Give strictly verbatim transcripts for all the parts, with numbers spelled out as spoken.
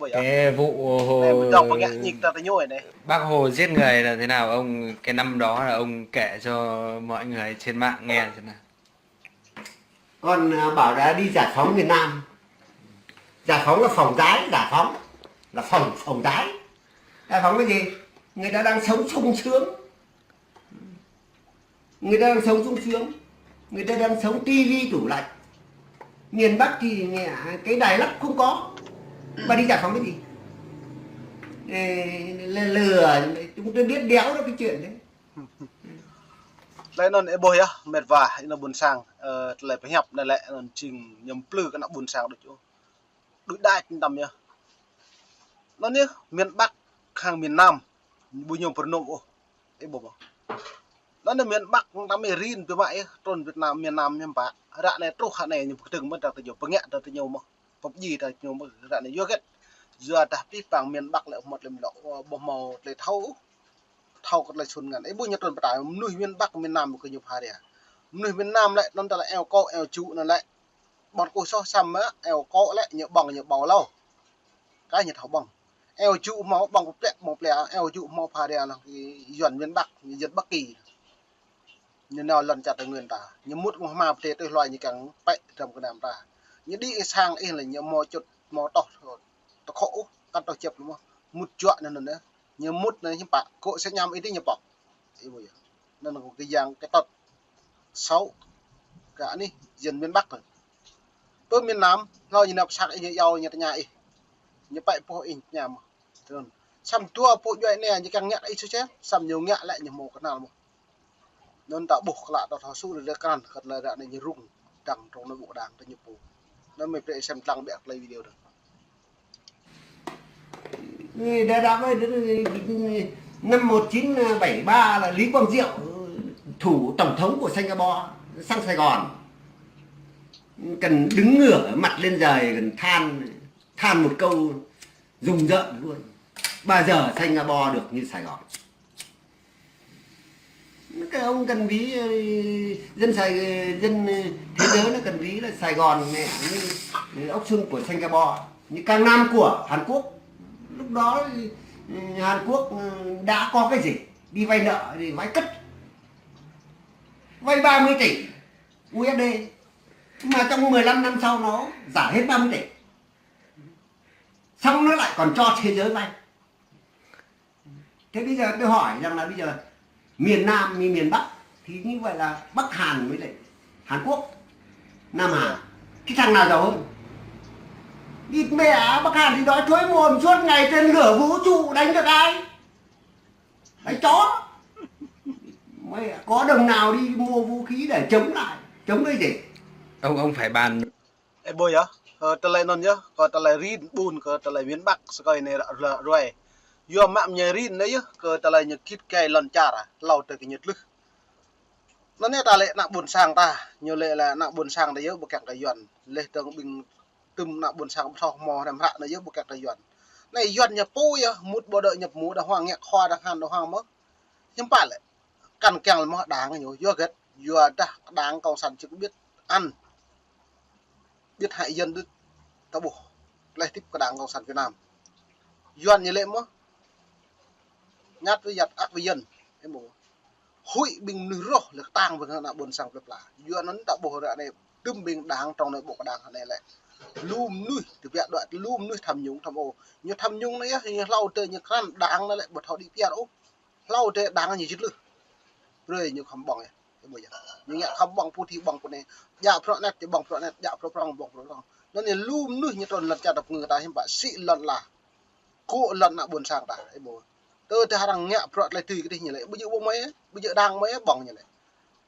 ƀơi yơh. Cái vụ Hồ Này, mình đọc bằng ngạn nhịp ta ta nhôi này. Bác Hồ giết người là thế nào? Ông, cái năm đó là ông kể cho mọi người trên mạng nghe xem nào. Còn, à, bảo đã đi giải phóng miền Nam. Giải phóng là phỏng đoái, giải phóng là phỏng, phỏng đoái. Giải phóng cái gì? Người ta đang sống sung sướng. Người ta đang sống sung sướng. Người ta đang sống tivi tủ lạnh. Miền Bắc thì, à, cái đài lắp không có. Mà đi giải phóng cái gì? Ê, lừa, lừa, chúng tôi biết đéo đó cái chuyện đấy. Tơlơi anŭn ih ƀuh yơh, met wa, ih nao ƀôn sang, ơ, tơlơi pơhiăp anai lĕ anŭn jing ñu plư kơ ană ƀôn sang đôč ôh. Đuaĭ đač tăm yơh. Anŭn yơh, miền Bắc hăng miền Nam, ƀu ñu pơrơnŭm ôh. Ih ƀuh ƀuh. Anŭn yơh miền Bắc tăm ih rin biă mă yơh, trŭn Việt Nam, miền Nam ñu pă. Ră anai truh hă anai ñu pơkơdơ̆ng mơ̆n ta tơ ñu, pơngă ta tơ ñu mơ̆n. Pơpdjai ta tơ ñu mơ̆n, ră anai yua hơget. Yua dah pih pang miền Bắc lĕ ƀu hmâo tơlơi mlâo, ƀu hmâo tơlơi thâo, thâo kơ tơlơi sun ngăn. Ih ƀuh ñu trŭn pơtai, mơnuih miền Bắc, miền Nam kơ ñu pha ria. Mơnuih miền Nam lĕ anŭn ta lĕ eo kô̆, eo jŭ anŭn lĕ. Ƀơ̆ng kô̆ soh, samơ̆ eo kô̆ lĕ ñu ƀơ̆ng, ñu ƀâo hlâo. Kơ ñu thâo ƀơ̆ng. Eo jŭ hmâo ƀơ̆ng pơplĕ, ƀơ̆ng plĕ, eo jŭ hmâo pha ria lăng kơ Yuan miền Bắc, ñu Yuan Bắc Kỳ. Ñu nao lŏn čar Tây Nguyên ta. Ñu mŭt mơ̆ng hma pơdai tui hluai ñu kiăng pĕ dram kơ nam ta. Ñu đĭ ih sang ih lĕ ñu hmâo čŭt, hmâo tŏh, tơkhŏ ôh, kăn tŏh čĕp lu mơ̆. Mŭt juă anŭn anŭn. Ñu mŭt anŭn hiư̆m pă, kô̆ sĕ ñăm ih đĭ ñu pŏk. Ih ƀuh yơh. Anŭn kơ yang kơ tŏt. Sâu. Kơ anih, Yuan miền Bắc anŭn. Pơ miền Nam, hlâo ñu nao pơsăk ih, ñu iâu, ñu tơña ih. Ñu pĕ pô ih tơña mơ̆. Tơnŭn. Samơ̆ dua pô djuai anai, ñu kiăng ngă ih sui sel, samơ̆ ñu ngă lĕ ñu hmâo kơnăl mơ̆. Anŭn ta ƀuh klă ta thâo sŭ lĕ krăn, kơ tơlơi ră anai ñu rŭng, đang trong anai ƀu kơđang tơ ñu pô. Anŭn mơi brơi sem lăng ƀiă tơlơi video dơ̆ng. Ê, đã, đã, năm một chín bảy ba là Lý Quang Diệu thủ tổng thống của Singapore sang Sài Gòn, cần đứng ngửa mặt lên trời, cần than, than một câu rùng rợn luôn. Bao giờ Singapore được như Sài Gòn? Cái ông cần ví, ờ, dân Sài, dân, ờ, thế giới nó cần ví là Sài Gòn này, như, như ốc Xuân của Singapore, như Cang Nam của Hàn Quốc. Lúc đó, ừ, Hàn Quốc, ừ, đã có cái gì? Đi vay nợ, đi vay cất. Vay ba mươi tỷ U S D. Mà trong mười lăm năm sau nó giải hết ba mươi tỷ. Xong nó lại còn cho thế giới vay. Thế bây giờ tôi hỏi rằng là bây giờ miền Nam với miền Bắc thì như vậy là Bắc Hàn với lại Hàn Quốc, Nam Hàn, cái thằng nào giàu hơn? Đi mẹ Bắc Hàn thì đói thối mồm suốt ngày, tên lửa vũ trụ đánh được ai? Đánh chó. Mày có đồng nào đi mua vũ khí để chống lại, chống cái gì? Ông ông phải bàn. Ê, ƀuh yơh, kơ tơlơi anŭn yơh, kơ tơlơi rin ƀun, kơ tơlơi miền Bắc, sơkơi anai ră, ră, ruai. Yua mă mơñai rin anai yơh, kơ tơlơi ñu git gai lŏn čar, hlâo tơ kơ ñu tlưh. Anŭn anai ta lĕ ană ƀôn sang ta, ñu lĕ lĕ ană ƀôn sang ta yơh, ƀu kiăng kơ Yuan. Leh dơ̆ng ƀing tŭm ană ƀôn sang ƀu thâo hmâo hrăm hră anai yơh, ƀu kiăng kơ Yuan. Anai Yuan ñu pô yơh, mŭt ƀu đơ ñu pô mŭt, đa huang ngă khua, đa hăn, đa huang mơ̆. Hiư̆m pă lĕ, kăn kiăng lĕ mơ̆ đảng ñu, yua hơget, yua dah đảng cộng sản chưa có biết ăn. Biết hại dân đứt, ta ƀuh, leh tip kơ đảng cộng sản Việt Nam. Yuan ñu lĕ mơ̆, nhát với giặc, ác với dân. Em ƀuh. Huĭ ƀing mơnuih roh lĕ kơtang ƀing ană ƀôn sang plơi pla. Yuan anŭn ta ƀuh ră anai, tŭm ƀing đảng trong anai ƀu kơđang anai lĕ. Lu mơnuih, tơbiă đuaĭ lu mơnuih tham nhũng tham ô. Ñu tham nhũng anai yơh, ñu hlâo tơ ñu krăn đảng anai lĕ ƀu thâo đĭ piar ôh. Hlâo tơ đảng ñu jĭt lưh. Brơi ñu khŏm ƀơ̆ng yơh. Ƀuh yơh. Ñu ngă khŏm ƀơ̆ng pô thi ƀơ̆ng pô anai. Djă prŏng anet, djă ƀơ̆ng prŏng anet, djă prŏng prŏng, ƀơ̆ng prŏng prŏng. Anŭn ñu lu mơnuih ñu trŭn lŏn čar ta pơngư ta hiư̆m pă, sĭ lŏn la. Kô̆ lŏn ană ƀôn sang ta, ih ƀuh. Tơ tơ arăng ngă bruă tơlơi tui kơ dih ñu lĕ. Ƀu djơ̆ ƀu mơi, ƀu djơ̆ đảng mơi ƀơ̆ng ñu lĕ.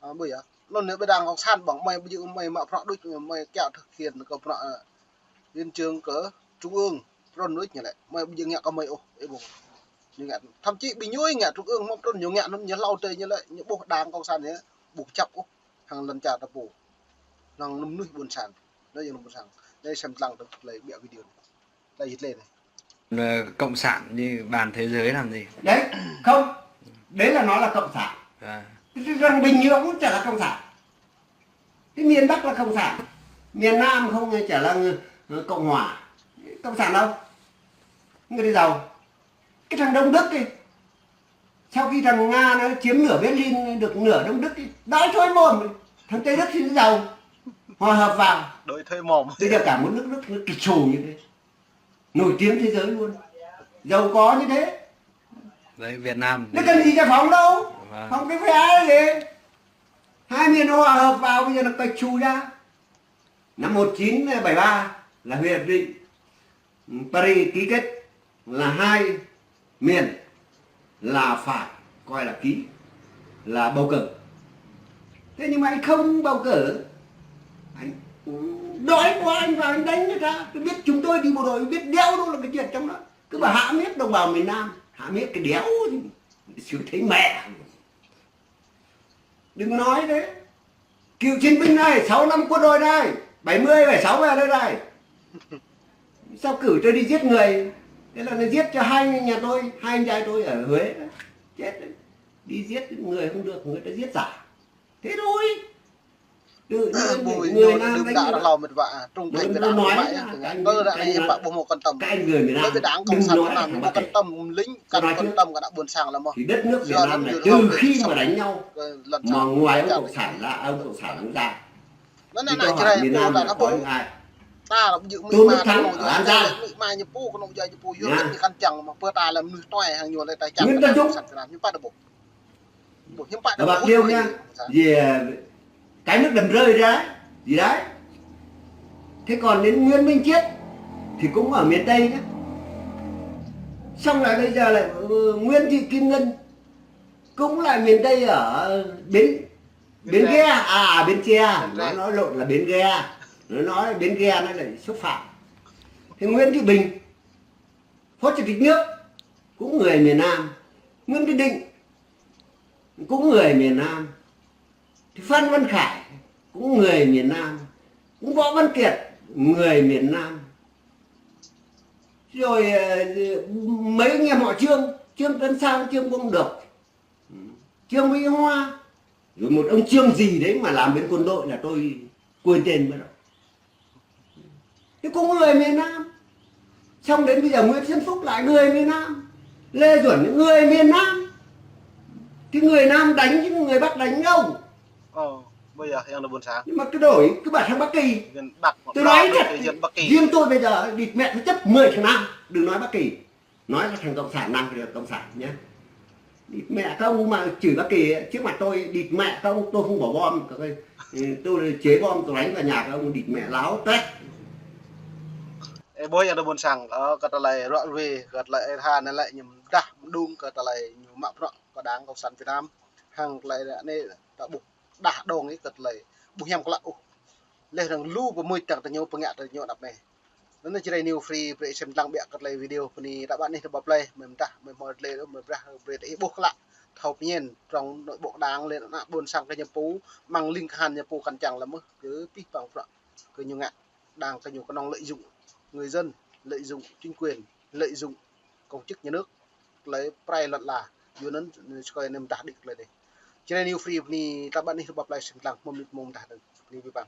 Ơ, ƀuh yơh. Anŭn ñu ƀu đảng cộng sản ƀơ̆ng mơi, ƀu djơ̆ mơi mă bruă đôč, mơi kiaŏ thực hiện kơ bruă, ơ, Yên Chương kơ Trung ương, prŏn đôč ñu lĕ. Mơi ƀu djơ̆ ngă kơ mơi ôh, ih ƀuh. Ñu ngă, thậm chí ƀing ñu ngă Trung ương mơ̆ prŏn ñu ngă anŭn ñu hlâo tơ ñu lĕ, ñu ƀuh đảng cộng sản ñu ƀu kơjăp ôh, hăng lŏn čar ta pô. Năng mơnuih ƀôn sang. Anai yơh ƀôn sang. Anai sem lăng tơ tơlơi ƀiă video anai. Tơlơi hit lĕ anai. Ờ, cộng sản như bàn thế giới làm gì? Đấy, không. Đấy là nó là cộng sản. À. Thế rằng Bình Nhưỡng cũng chả là cộng sản. Thế miền Bắc là cộng sản. Miền Nam không chả là, ờ, cộng hòa. Cộng sản đâu? Người ta giàu. Cái thằng Đông Đức ấy, sau khi thằng Nga nó chiếm nửa Berlin, được nửa Đông Đức ấy, đói thối mồm. Thằng Tây Đức thì nó giàu, hòa hợp vào. Đói thối mồm. Bây giờ cả một nước, nước, nước kịch sù như thế, nổi tiếng thế giới luôn, giàu có như thế. Đấy, Việt Nam nó thì cần gì giải phóng đâu. Vâng. Phóng cái phe ấy gì. Hai miền nó hòa hợp vào, bây giờ nó kịch sù ra. Năm một chín bảy ba là hiệp định Paris ký kết là hai miền là phải coi là ký, là bầu cử. Thế nhưng mà anh không bầu cử, anh đói quá anh vào anh đánh người ta. Tôi biết chúng tôi đi bộ đội, biết đéo đâu là cái chuyện trong đó. Cứ bảo hãm hiếp đồng bào miền Nam, hãm hiếp cái đéo gì. Sướng thấy mẹ. Đừng nói thế. Cựu chiến binh này, sáu năm quân đội này, bảy mươi, bảy sáu về đây này. Sao cử tôi đi giết người? Thế là nó giết cho hai nhà tôi, hai anh trai tôi ở Huế đó. Chết đấy. Đi giết người không được, người ta giết giả. Thế thôi. Tự nhiên Bố người ñu Nam đơm đánh đă người ră Bắc. hlâo mĭt wa, trung Đối thành với kơ nó đảng nói Việt nhá, Nam. các anh, Tơ đă các anh anai nói, pă ƀu hmâo quan tâm. các anh người miền Lĕ Nam tơ này, đảng cộng đừng sản Việt nói Nam thẳng ƀu mặt quan đấy. tâm lĕ Thì kơ đất nước Việt quan Nam tâm này, ñu từ hlâo khi mà đánh nhau kơ lŏn mà čar. ngoài ông cộng sản là ông cộng sản đứng ra. Anŭn Thì anai tôi Jrai hỏi miền ñu Nam đa là đa có ƀu. những ai? Ta lăp jơ̆ mĭ Tôn ma Đức Thắng kơnong ở jua An jai, Giang. mĭ ma ñu pô kơnong jua ñu pô yua Nhá. kơ ñu kăn čang mă pơ ta lăm mơnuih tuai hăng ñu lĕ ta čang Nguyễn kơ Văn Dũng. Cộng sản Việt Nam ñu pă đa ƀu. Ƀu hiư̆m pă Ở đa Bạc ƀu. Liêu nhá. Gì, à, cái nước đầm rơi ra gì đấy. Thế còn đến Nguyễn Minh Triết thì cũng ở miền Tây nhá. Xong lại bây giờ lại, ừ, Nguyễn Thị Kim Ngân cũng lại miền Tây ở Bến Bến Tre. Bến Tre, à, Bến Tre. Bến Tre. Nó nói lộn là Bến Ghe. Nó nói Bến Ghe nó lại xúc phạm. Thế Nguyễn Thị Bình, Phó Chủ tịch nước, cũng người miền Nam. Nguyễn Văn Định cũng người miền Nam. Thì Phan Văn Khải cũng người miền Nam. Cũng Võ Văn Kiệt, người miền Nam. Rồi, ờ, mấy anh em họ Trương, Trương Tấn Sang, Trương Quang Lộc, Trương Mỹ Hoa, rồi một ông Trương gì đấy mà làm bên quân đội là tôi quên tên mất rồi. Thế cũng người miền Nam. Xong đến bây giờ Nguyễn Xuân Phúc lại người miền Nam. Lê Duẩn người miền Nam. Thì người Nam đánh chứ người Bắc đánh đâu. Ơ, bây giờ yang đa ƀôn sang. Nhưng mà cứ đổi, cứ bảo thằng Bắc Kỳ. Dân Bắc, Tôi nói Bắc thật, Kỳ, dân Bắc Kỳ. Riêng tôi bây giờ đi mẹ tôi chấp mười thằng Nam. Đừng nói Bắc Kỳ. Nói là thằng cộng sản, Nam Kỳ là cộng sản nhé. Đi mẹ các ông mà chửi Bắc Kỳ ấy, trước mặt tôi, đi mẹ các ông, tôi không bỏ bom, các ông, ừ, tôi chế bom, tôi đánh vào nhà các ông, đi mẹ láo tét. Ơ, ƀuh yang đa ƀôn sang, ơ, kơ tơlơi ruă ruê, kơ tơlơi ê tha anai lĕ ñu mdah mđung, kơ tơlơi ñu mă bruă kơ đảng cộng sản Việt Nam. Hăng tơlơi anai ta ƀuh đah đong ih kơ tơlơi ƀu hiam klă ôh. Leh răng lu pơmưč tăng tơ ñu pơngă tơ ñu anăp anai. Anŭn Jrai New Free brơi sem lăng biă kơ tơlơi video pơ anai ta ƀă anih ta ƀă plei, mơ̆ mdah, mơ̆ hmâo tơlơi đôč, mơ̆ brah, brơi tơ ih ƀuh klă. Thâo pơñen, trong nội bộ đảng lĕ ană ƀôn sang kơ ñu pô, mơ̆ng ling kahan ñu pô kăn čang lăm mơ̆, kơ pih pang bruă kơ ñu ngă. Đảng kơ ñu kơnong lợi dụng người dân, lợi dụng chính quyền, lợi dụng công chức nhà nước. Tơlơi prai lŏn la, yua anŭn, ñu sơkơi anai mdah đĭ tơlơi anai. Jrai New Free pơ anai, ta ƀă anih ta ƀă plei sem lăng, mơ̆ mĭt mơ̆ng mdah dơ̆ng, pơ anai ƀing ƀing.